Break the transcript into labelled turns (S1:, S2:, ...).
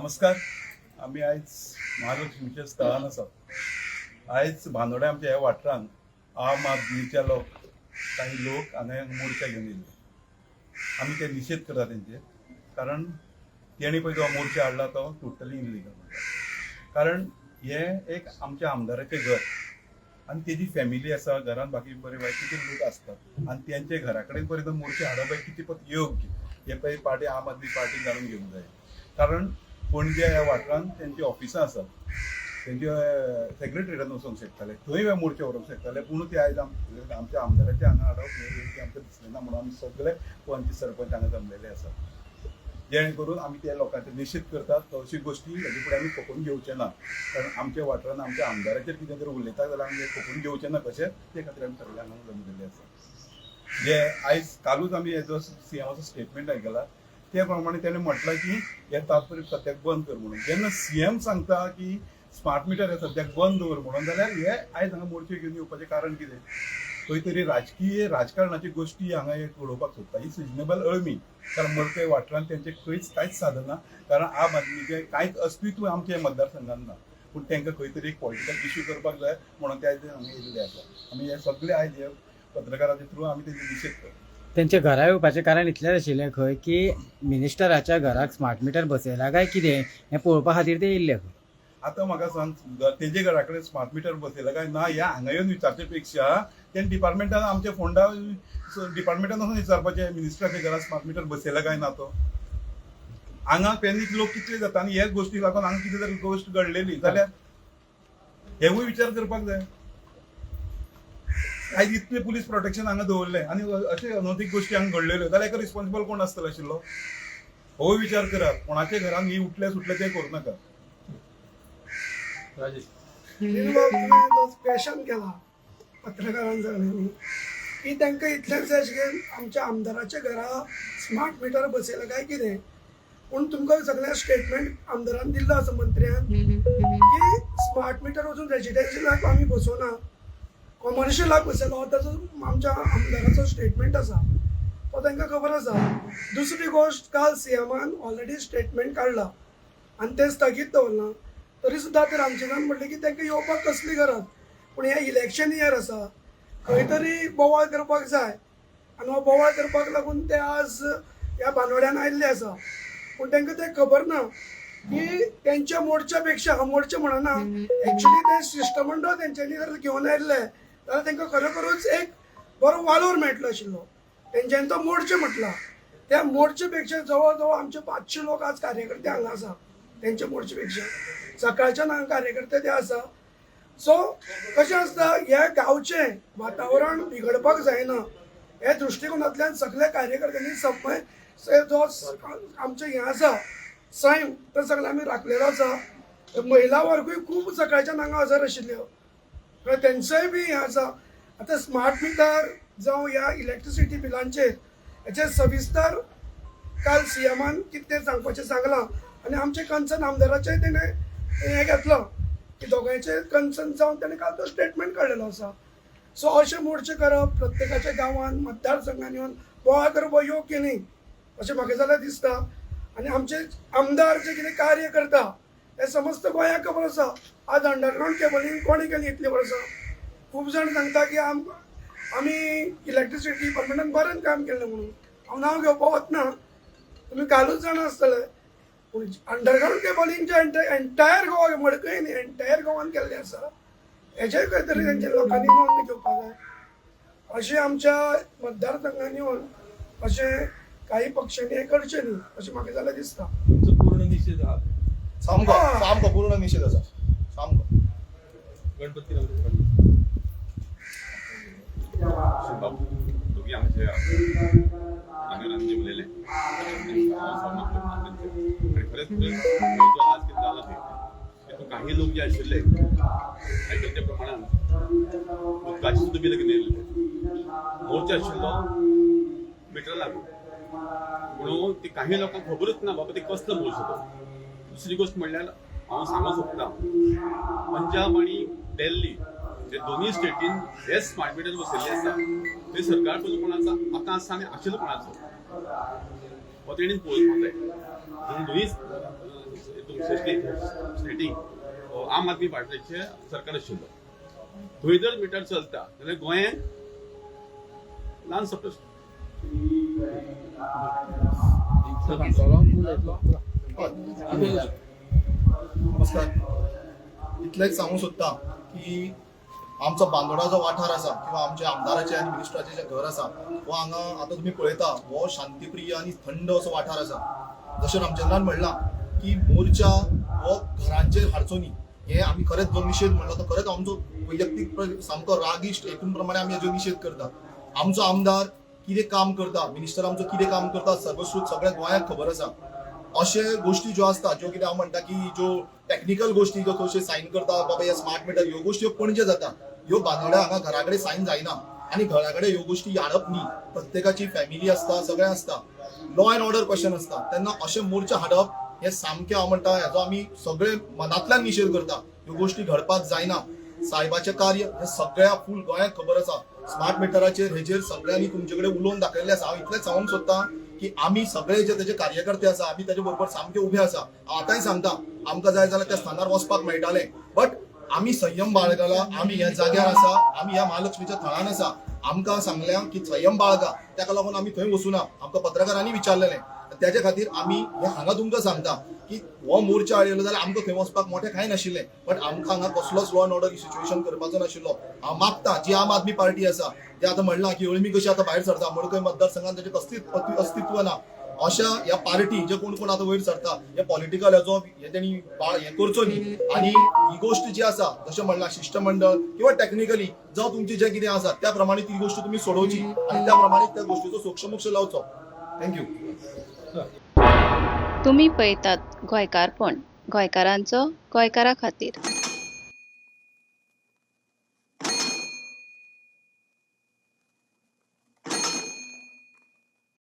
S1: नमस्कार. आमी आयज महालक्ष्मीच्या स्थळान आसात. आयज बांदोड्या आमच्या ह्या वाठारांत आम आदमीच्या लोक काही लोक हांगा मोर्चा घेवन येयल्ले. आमी ते निशेध करता तेंचेर, कारण तेणी पळय जो मोर्चा हाडला तो टोटली इलिगल म्हणटा. कारण हें एक आमच्या आमदाराचें घर आनी तेजी फॅमिली आसा घरान, बाकी बरे वायट कितें लोक आसतात आनी तेंच्या घरा कडेन पर्यंत मोर्चा हाडप हें कितें पत योग्य हें पळय पार्टी आम आदमी पार्टीन जाणून घेवंक जाय. कारण पणजे ह्या वाठारांत तेंची ऑफिसां आसात, तेंचे सेक्रेटरीटान वचोंक शकताले, थंय हे मोर्चा व्हरूंक शकताले. पूण ते आयज आमच्या आमदाराचे हांगा हाडप हें योग्य आमकां दिसलें ना, म्हणून आमी सगळे पंच सरपंच हांगा जमलेले आसात, जेणे करून आमी त्या लोकांचे निशेध करतात. अशी गोश्टी हेजे फुडें आमी खपोवन घेवचे ना, कारण आमच्या वाठारांत आमच्या आमदाराचेर कितें जर उलयता जाल्यार आमी खपोवन घेवचे ना कशें. ते खातीर आमी सगळे हांगा जमलेले आसा. जे आयज कालूच आमी हेजो सीएमाचो स्टेटमेंट आयकला, त्या प्रमाणे तेणें म्हटलां की हे तात्पुरते सद्याक बंद कर म्हणून. जेन्ना सीएम सांगता की स्मार्ट मिटर हे सद्याक बंद दवर म्हणून, जाल्यार हे आयज हांगा मोर्चे घेवन येवपाचें कारण कितें? खंय तरी राजकीय राजकारणाची गोश्टी हांगा हे घडोवपाक सोदता. ही सिजनेबल अळमी, कारण मडकय वाठारांत तेंचें खंयच कांयच सादना, कारण आम आदमीचें कांयच अस्तित्व आमच्या मतदारसंघात ना. पूण तांकां खंय तरी एक पॉलिटिकल इश्यू करपाक जाय म्हणून ते आयज हांगा येयल्ले आसा. आमी हे सगळे आयज हे पत्रकाराच्या थ्रू आमी तेंचे निशेध करता.
S2: तेंच्या घरा येवपाचें कारण इतलेंच आशिल्लें खंय की मिनिस्टराच्या घराक स्मार्ट मिटर बसयला काय कितें हें पळोवपा खातीर ते येयल्ले खंय.
S1: आतां म्हाका सांग, तेजे घरा कडेन स्मार्ट मिटर बसयला काय ना ह्या हांगा येवन विचारचे पेक्षा तेणे डिपार्टमेंटान, आमच्या फोंडा डिपार्टमेंटान वचून विचारपाचें, मिनिस्टराच्या घरात स्मार्ट मिटर बसयला काय ना तो. हांगा पॅनीक लोक कितले जाता आनी ह्याच गोश्टीक लागून हांगा कितें तरी गोश्ट घडलेली जाल्यार हेवूय विचार करपाक जाय. आयज इतलें पुलीस प्रोटेक्शन हांगा दवरलें आनी अशे अनैतीक गोश्टी हांगा घडलेल्यो जाल्यार हेका रिस्पॉन्सिबल कोण आसतलो आशिल्लो, होय विचार करात. कोणाच्या घरान ही उठले सुटले ते करूं नाका.
S3: राजेश.
S4: बाब, तुवें जो क्वेशन केला पत्रकारांक सगळ्यांनी की तांकां इतलेंच जाय आशिल्लें आमच्या आमदाराच्या घरा स्मार्ट मिटर बसयला काय कितें, पूण तुमकां सगळ्यांक स्टेटमेंट आमदारान दिल्लो आसा, मंत्र्यान, की स्मार्ट मिटर वचून रेजिडेन्शियलाक आमी बसोवना, कॉमर्शियलाक बसयलो. हो ताचो आमच्या आमदाराचो स्टेटमेंट आसा, तो तांकां खबर आसा. दुसरी गोश्ट, काल सीएमान ऑलरेडी स्टेटमेंट काडला आनी तें स्थगीत दवरलां, तरी सुद्दां ते रामचंद्रान म्हणलें की तांकां येवपाक कसली गरज? पूण हें इलेक्शन इयर आसा, खंय तरी बोवाळ करपाक जाय आनी हो बोवाळ करपाक लागून ते आज ह्या बांदोड्यान आयिल्ले आसा. पूण तांकां तें खबर ना की तेंच्या मोर्चा पेक्षा, हांव मोर्चा म्हणना, एक्चुली ते शिश्टमंडळ तेंच्यांनी जर घेवन आयिल्ले जाल्यार तांकां खरोखरूच एक बरो वालोर मेळटलो आशिल्लो. तेंच्यांनी तो मोर्चा म्हटला, त्या मोर्चे पेक्षा जवळ जवळ आमचे 500 लोक आज कार्यकर्ते हांगा आसा. तेंच्या मोर्चे पेक्षा सकाळच्यान हांगा कार्यकर्ते ते आसा. सो कशें आसता, ह्या गांवचें वातावरण बिगडपाक जायना ह्या दृश्टिकोनांतल्यान सगल्या कार्यकर्त्यांनी समय जो आमचें हें आसा सैम, तो सगळें आमी राखलेलो आसा. महिला वर्गूय खूब सकाळच्यान हांगा हजर आशिल्ल्यो, कळ्ळें? तेंचोय बी हें आसा. आतां स्मार्ट मिटर जावं ह्या इलेक्ट्रिसिटी बिलांचेर हेचेर सविस्तर काल सीएमान कितें सांगपाचें सांगलां आनी आमचें कन्सर्न आमदाराचें तेणें हें घेतलां की दोगांयचें कन्सर्न जावन तेणें काल तो स्टेटमेंट काडलेलो आसा. सो अशे मोर्चे करप प्रत्येकाच्या गांवांत मतदारसंघान येवन बोवाळ करप हो योग्य न्ही अशें म्हाका जाल्यार दिसता. आनी आमचे आमदार जे कितें कार्य करता हें समस्त गोंयाक खबर आसा. आज अंडरग्रावंड केबलींग कोणें केली इतलीं वर्सां? खूब जाण सांगता की आमी इलेक्ट्रिसिटी डिपार्टमेंटान बरें काम केलें म्हणून. हांव नांव घेवपाक वचना, तुमी कालूच जाणा आसतले. पूण अंडरग्रावंड केबलिंगचे एंटायर गोवा, मडकय न्ही, एंटायर गोवान केल्लें आसा. हेजेर खंय तरी तेंच्या लोकांनी नोंद घेवपाक जाय. अशें आमच्या मतदारसंघान येवन अशें काही पक्षांनी हें करचें न्ही अशें म्हाका जाल्यार दिसता.
S3: तुमचो पूर्ण निषेध आहा.
S5: सामको सामको पूर्ण निशेध आसा सामको.
S3: गणपती रावते.
S6: बाबू दोघी आमचे मान्यवरांनी जे उलयले, हांव सहमत करना तेंचे. आनी खरेंच म्हणजे जो आज कितें जाला पळय, तितून काही लोक जे आशिल्ले, आयकले त्या प्रमाणान उदकाची सुद्दां बिलां घेवन येयल्ले. मोर्चा आशिल्लो मिटर लागून, म्हणून ती काही लोकांक खबरूच ना बाबा ते कसलो मोर्चा तो. दुसरी गोश्ट म्हणल्यार हांव सांगूंक सोदता, पंजाब आनी दिल्ली हे दोनूय स्टेटीन हे स्मार्ट मिटर बसयल्ले आसा. ते सरकार पयलो कोणाचो आतां आसा आनी आशिल्लो कोणाचो. हो हो तेणीन पळोवपाक जाय. आनी दोनूय स्टेटीक आम आदमी पार्टीचे सरकार आशिल्लो. थंय जर मिटर चलता जाल्यार गोंयांत ल्हानसो प्रश्न.
S5: नमस्कार. इतलेंच सांगूंक सोदता की आमचो बांदोडा जो वाठार आसा किंवा आमच्या आमदाराचें आनी मिनिस्टराचें जें घर आसा हो हांगा आतां तुमी पळयता हो शांतीप्रिय आनी थंड असो वाठार आसा. जशें रामचंद्रान म्हणलां की मोर्चा हो घरांचेर हाडचो न्ही, हें आमी खरेंच जो निशेध म्हणलो तो खरेंच आमचो वैयक्तीक सामको रागिश्ट हेतून प्रमाणे आमी हेजो निशेध करता. आमचो आमदार कितें काम करता, मिनिस्टर आमचो कितें काम करता सर्वश्रुत सगळ्या गोंयाक खबर आसा. अशे गोष्टी ज्यो आसता ज्यो कितें हांव म्हणटा की ज्यो टॅक्निकल गोष्टी ज्यो कश्यो सायन करता बाबा हे स्मार्ट मिटर ह्यो गोष्टी पणजे जाता, ह्यो बांदोड्या हांगा घरा कडेन सायन जायना आनी घरा कडेन ह्यो गोष्टी हाडप न्ही. प्रत्येकाची फॅमिली आसता, सगळें आसता, लॉ एंड ऑर्डर क्वेश्चन आसता. तेन्ना अशे मोर्चा हाडप हे सामकें हांव म्हणटा हेजो आमी सगळे मनांतल्यान निशेध करता. ह्यो गोष्टी घडपाक जायना. साहेबाचें कार्य हें सगळ्या फूल गोंयाक खबर आसा. स्मार्ट मिटराचेर हेजेर सगळ्यांनी तुमचे कडेन उलोवन दाखयल्लें आसा. हांव इतलेंच सांगूंक सोदता की आमी सगळे जे तेजे कार्यकर्ते आसा आमी तेजे बरोबर सामके उबे आसा. हांव आतांय सांगता आमकां जाय जाल्यार त्या स्थानार वचपाक मेळटालें, बट आमी संयम बाळगला. आमी ह्या जाग्यार आसा, आमी ह्या महालक्ष्मीच्या थळान आसा. आमकां सांगल्या की संयम बाळगा, ताका लागून आमी थंय वचूना. आमकां पत्रकारांनी विचारलेलें, त्याच्या खातीर आमी हे हांगा तुमकां सांगता की हो मोर्चा आयलो जाल्यार आमकां थंय वचपाक मोठें कांय नाशिल्लें, बट आमकां हांगा कसलोच लॉ एंड ऑर्डर सिच्युएशन करपाचो नाशिल्लो. हांव मागता जी आम आदमी पार्टी आसा ते आतां म्हणलां की अळमी कशी आतां भायर सरता, मडकय मतदारसंघात ताचें कसलीच अस्तित्व ना. अशा ह्या पार्टी जे कोण कोण आतां वयर सरता हे पॉलिटिकल हेजो हे तेणी हें करचो न्ही. आनी ही गोश्ट जी आसा जशें म्हणलां शिश्टमंडळ किंवा टॅक्निकली जावं तुमचें जें कितें आसा त्या प्रमाणे ती गोश्ट तुमी सोडोवची आनी त्या प्रमाणे त्या गोश्टीचो सोक्षमोक्ष लावचो. Thank you.
S7: तुमी पळयतात गोंयकारपण, गोंयकारांचो गोंयकारा खातीर.